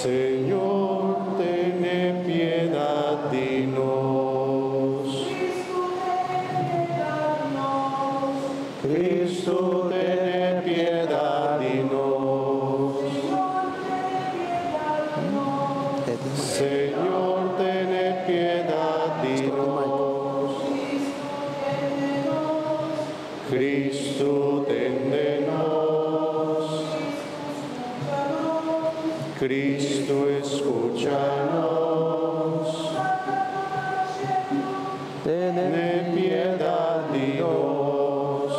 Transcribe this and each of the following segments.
Señor, tene piedad di nos. Cristo, tene piedad di nos. Señor, tene piedad di nos. Cristo, tende nos. Cristo, escúchanos. Tene piedad di nos.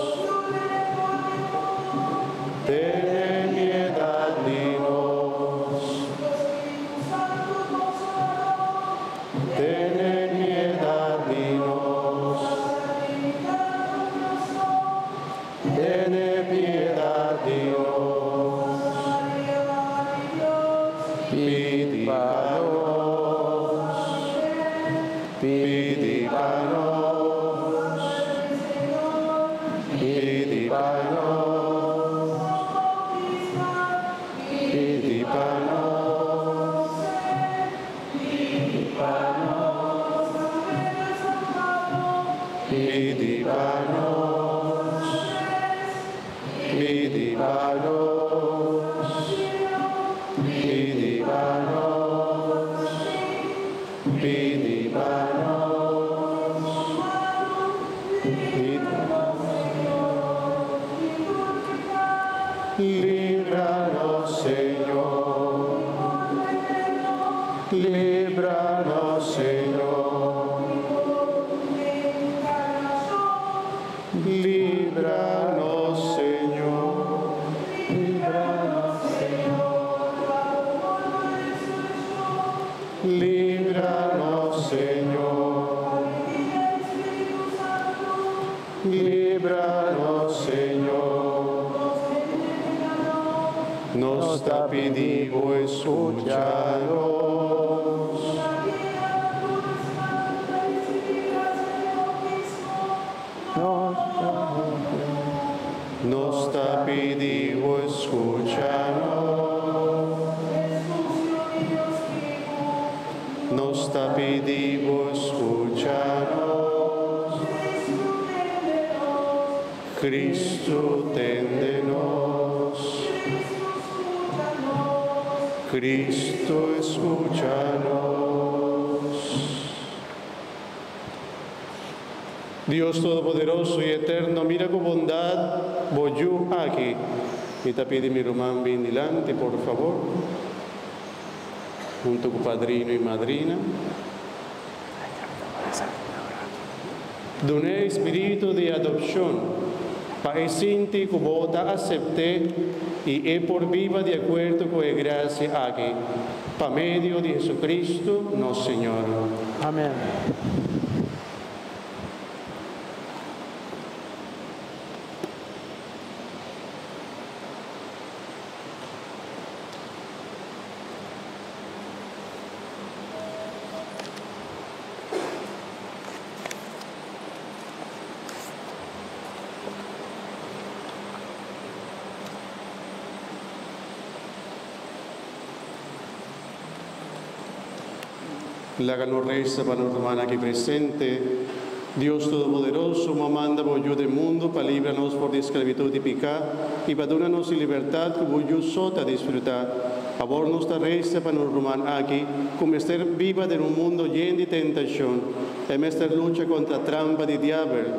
Tene piedad di nos. Tene piedad di nos. Tene piedad di nos. Pidi pa nos. Pidi pa nos. Pidi pa nos. Pidi pa nos. Pidi pa nos. Pidi pa nos. Pidi pa nos. Pidi pa nos. Pidi pa nos. Pidi Líbranos, Señor. Líbranos, Señor. Líbranos, Señor. Líbranos, Señor. Líbranos, Señor. Líbranos, Señor. Nos ta pidi Bo, skucha nos. Nos ta pidi Bo, skucha nos. Nos ta pidi Bo, skucha nos. Cristo, tende nos. Cristo, escúchanos. Dios Todopoderoso y Eterno, mira con bondad, bo yu aki. Mi ta pidi mi ruman bin dilanti, por favor. Huntu ku padrino i madrina. Dun'é spiritu di adopshon, pa e sinti ku Bo ta asept'é i e por biba di akuerdo ku e grasia aki, pa medio di Jesucristo nos Señor. Amèn. Laga nos resa pa nos ruman aki presente. Dios Todopoderoso, Bo a manda Bo Yu den mundu pa libra nos for di esklabitut di piká i pa duna nos e libertat ku Bo Yu so ta disfrutá. Awor nos ta resa pa nos ruman aki ku mester biba den un mundu yen di tentashon. E mester lucha kontra trampa di diabel.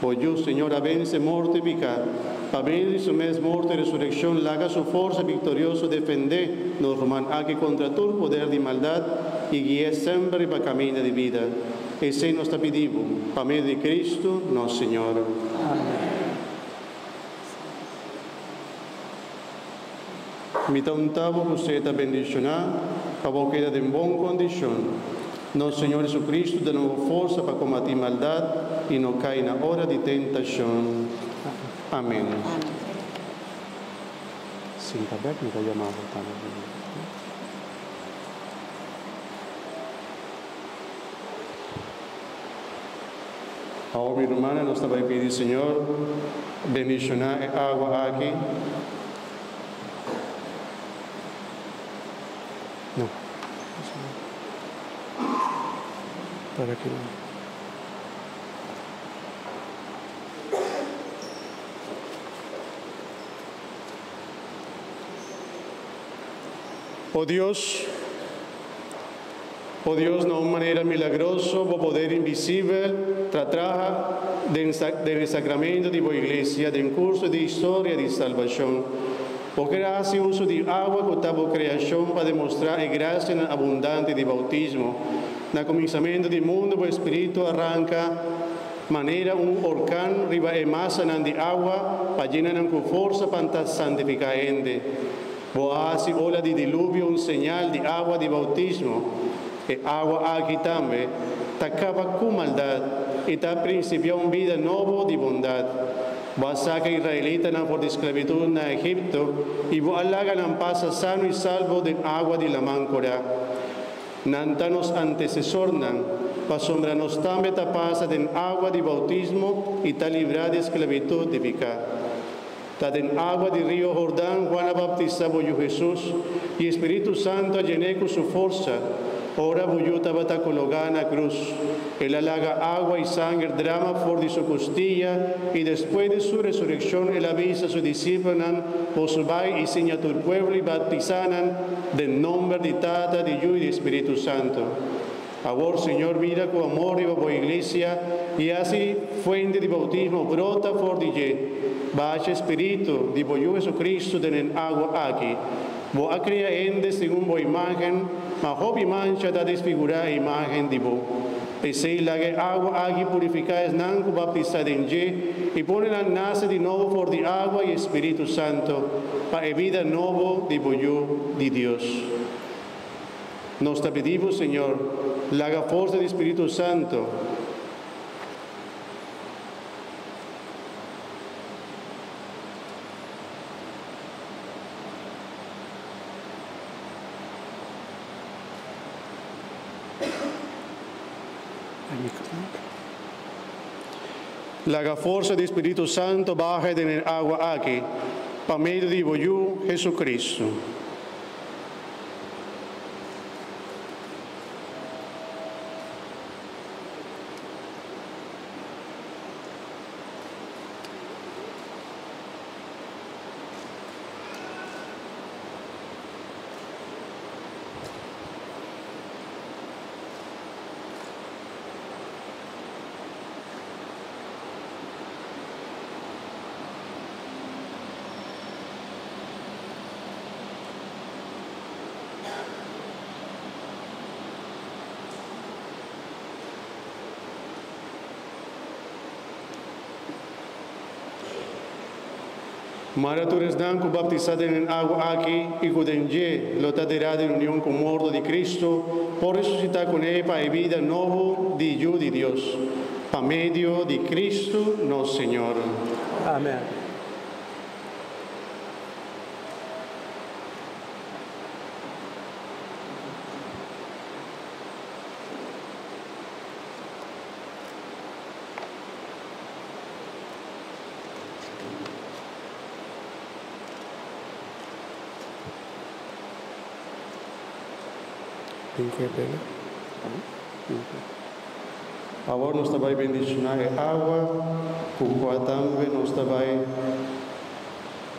Bo Yu, Señor, a vense morto i piká. Pa medio di Su mes morto i resurekshon, laga Su forsa viktorioso defendé nos ruman aki kontra tur poder di maldat i gui'é semper riba kaminda di bida. Esei nos ta pidi Bo, pa medio di Kristu nos Señor. Amèn. Mi ta unta bo ku seta bendishoná pa bo keda den bon kondishon. Nos Señor Jesucristo duna bo forsa pa kombatí maldat i no kai na ora di tentashon. Amèn. Sinta bèk, mi ta yama bo tambe. Awor mi rumannan, nos ta bai pidi Señor bendishoná e awa aki. No. Para que no. Oh Dios, oh Dios, na un manera milagroso, bo poder invisibel, ta traha den sacramento di bo iglesia, den curso di historia di salbacion. Bo kier a haci uso di awa cu ta bo creacion pa demostra e gracianan abundante di bautismo. Na cuminsamento di mundo bo Spirito a ranca manera un orkan riba e masanan di awa pa yena nan cu forsa pa santifica hende. Bo a haci ola di diluvio un señal di awa di bautismo. E awa aki tambe ta caba cu maldad y ta principia un bida nobo di bondad. Bo a saca israelitanan for di sclavitud na Egipto y bo a laga nan pasa sano y salvo den awa di Laman Cora. Nan ta nos antecesornan, pasobra nos tambe ta pasa den awa di bautismo y ta libra di sclavitud di pica. Ta den awa di Rio Jordan Juan a baptisa bo Yu Jesus, y Spiritu Santo a yen'é cu su forsa, ora bo Yu tabata cologa na cruz. El a laga awa y sanger drama for di su custilla, y despues di su resureccion el a bisa su discipelnan, Boso bay y siña tur pueblo y baptisa nan den nomber di Tata, di Yu y di Spiritu Santo. Awor, Señor, mira cu amor riba bo iglesia y haci fuente di bautismo brota for di dje. Basha e Spiritu di bo Yu Jesucristo den en agua aki. Bo a crea hende segun bo imagen, ma hopi mancha ta desfigura e imagen di bo. P'esey laga e agua aki purifica esnan cu baptisa den dje y pone nan nace di nobo for di agua y e Spiritu Santo, pa e bida nobo di bo Yu di Dios. Nos ta pidi bo, Señor, laga forsa di Spiritu Santo. Laga forsa di Spiritu Santo baha den e agua aki, pa medio di bo Yu, Jesucristo. Mara tur esnan ku baptisá den e awa aki i ku den dje lo ta derá den union ku morto di Kristu por resusitá kuné pa e bida nobo di Yu di Dios, pa medio di Kristu nos Señor. Amèn. Awor nos ta bai bendiciona e awa cu cua tambe nos ta bai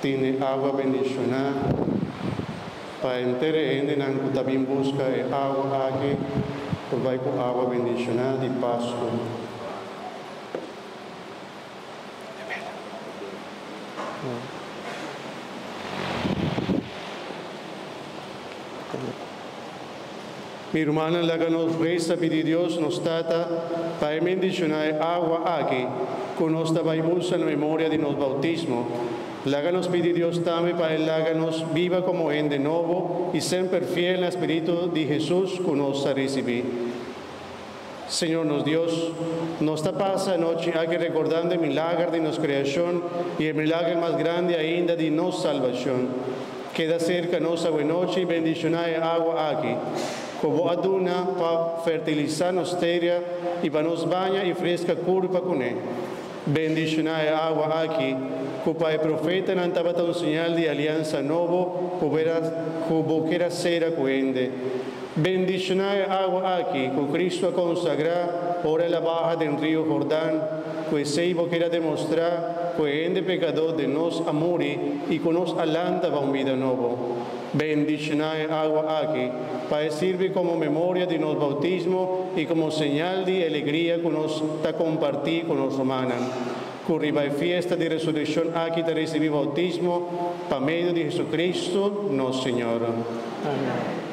tene awa bendiciona pa henter e hendenan cu ta bin busca e awa aki por bai cu awa bendiciona di Pascu. Mi rumannan, laga nos resa pidi Dios nos Tata pa e bendiciona e awa aki cu nos ta bay usa na memoria di nos bautismo. Laga nos pidi Dios tambe pa e laga nos biba como hende nobo y semper fiel na Spiritu di Jesus cu nos a ricibi. Señor nos Dios, nos ta pasa anochi aki recordando e milager di nos creacion y e milager mas grandi ainda di nos salbacion. Keda cerca nos awenochi y bendiciona e awa aki cu Bo a duna pa fertilisa nos teria y pa nos baña y fresca curpa cune. Bendishoná e awa aki, ku pa e profetanan tabata un señal di aliansa nobo ku bera ku bo ker a sera ku hende. Bendishoná e awa aki, ku Kristu a konsagrá ora el a baha den Rio Jordan, ku esei bo ker a demostrá ku e hende pekadó den nos a muri i ku nos a lanta pa un bida nobo. Bendishoná e awa aki, pa e sirbi komo memoria di nos boutismo i komo señal di e alegria ku nos ta kompartí ku nos rumannan, ku riba e fiesta di resurekshon aki ta risibí boutismo pa medio di Hesukristu, nos Señor. Amèn.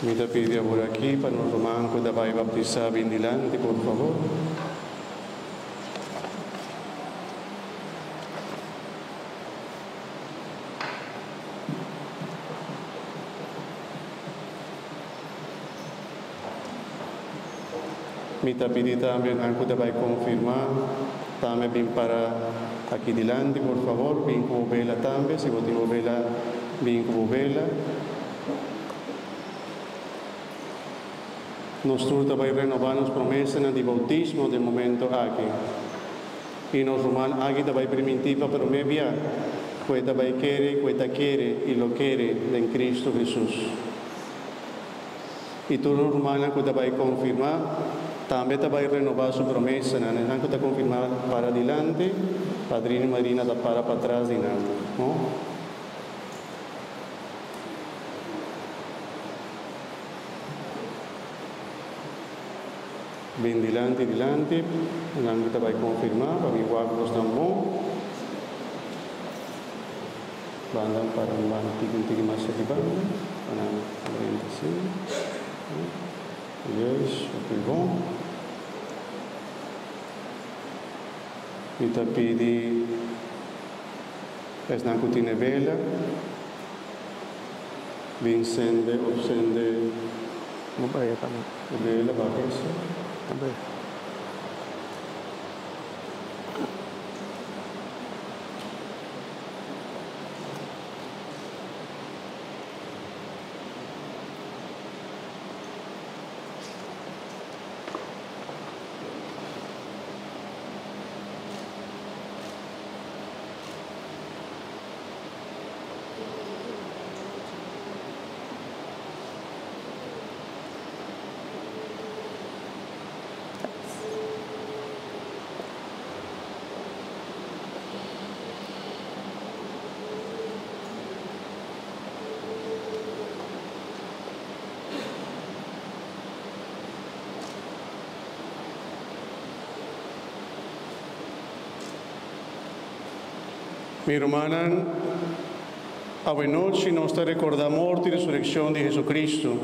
Mi ta pidi awor aki pa nos ruman ku ta bai baptisá bin dilanti, por fabor. Mi ta pidi tambe nan ku ta bai konfirmá tambe bin para aki dilanti, por fabor. Bin ku bo bela tambe, si bo tin bo bela, bin ku bo bela. Nos tur ta bai renobá nos promesanan di boutismo den momento aki. I nos ruman aki ta bai primintí pa promé bia ku e ta bai kere ku e ta kere i lo kere den Kristu Hesus. I tur nos rumannan ku ta bai konfirmá tambe ta bai renobá su promesanan. Esnan ku ta konfirmá para dilanti, padrino i madrina ta para patras di nan. No? Bin dilanti dilanti, nan ta bai konfirmá pa mi wak nos nan bon. Banda para un banda tiki un tiki mas aki banda, pa nan drenta asina. Juist, hopi bon. Mi ta pidi esnan ku tine bela. Bin sende of sende. No baya tambe. E bela ba kese. Tambe. Mi rumannan, awenochi nos ta rekordá morto i resurekshon di Hesucristo.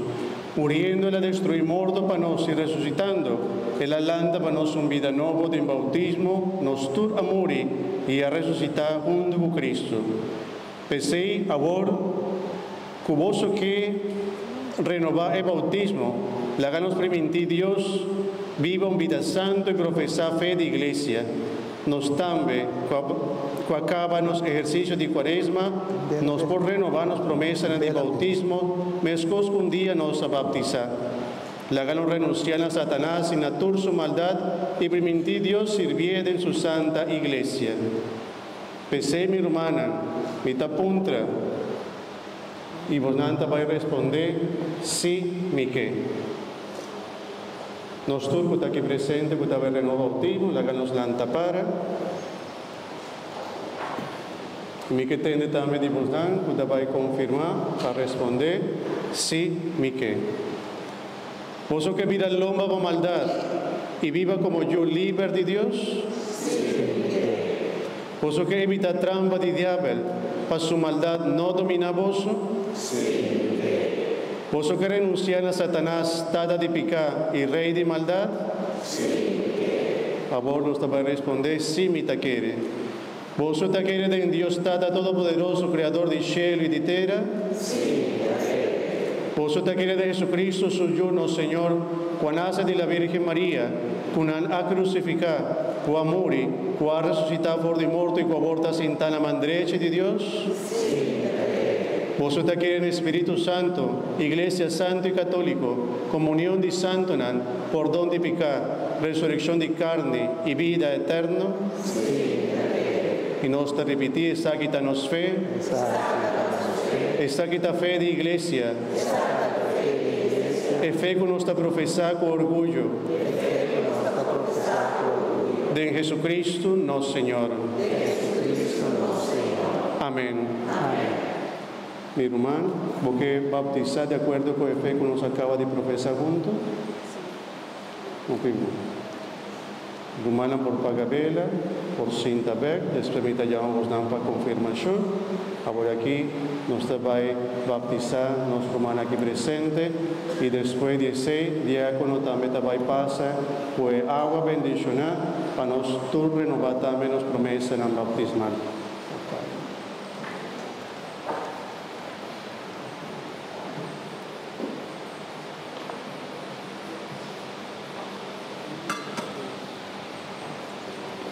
Muriendo El a destruí morto pa nos i resusitando, El a lanta pa nos un bida nobo den boutismo, nos tur a muri i a resusitá huntu ku Cristo. P'esei, awor ku boso ke renobá e boutismo, laga nos primintí Dios biba un bida santu i profesá fe di Iglesia. Nos tambe, ku a kaba nos ehersisio di Kuaresma, nos por renobá nos promesanan di boutismo meskos ku un dia nos a baptisá. Laga nos renunsiá na Satanas i na tur su maldat i primintí Dios sirbié den su santa Iglesia. P'esei, mi rumannan, mi ta puntra, i bosnan ta bai respondé, Sí, mi ke. Nos tur ku ta aki presente ku ta bai renova bautismo, laga nos lanta para. Mi ke tende tambe di bosnan ku ta bai konfirmá pa respondé, Sí, mi ke. Boso ke bira lomba pa maldat i biba komo yu liber di Dios? Sí, mi ke. Boso ke evitá trampa di diabel pa su maldat no dominá boso? Sí, mi ke. Boso ke renunsiá na Satanas, tata di piká i rei di maldat? Sí, mi ke. Awor nos ta bai respondé, Sí, mi ta kere. Boso ta kere den Dios Tata Todopoderoso, Kreador di shelu i di tera? Sí, mi ta kere. Boso ta kere den Jesucristo, su Yu, nos Señor, ku a nase di la Virgen Maria, ku nan a krusifiká, ku a muri, ku a resusitá for di morto i ku awor ta sintá na man drechi di Dios? Sí, mi ta kere. Boso ta kere den Spiritu Santo, Iglesia Santu i Katóliko, komunion di santunan, pordon di piká, resurekshon di karni i bida eterno? Sí, mi ta kere. I nos ta ripití, Esaki ta nos fe. Esaki ta nos fe. Esaki ta fe di Iglesia. Esaki ta fe di Iglesia. E fe ku nos ta profesá ku orguyo. E fe ku nos ta profesá ku orguyo. Den Jesucristo nos Señor. Den Jesucristo nos Señor. Amén. Amén. Mi ruman, bo ke baptisá di akuerdo ku e fe ku nos a kaba di profesá huntu? Hopi bon. Rumannan por paga bela, por sinta bek, despues mi ta yama bosnan pa konfirmashon. Awor aki nos ta bai baptisá nos rumannan aki presente i despues di esei diákono tambe ta bai pasa ku e awa bendishoná pa nos tur renobá tambe nos promesanan baptismal.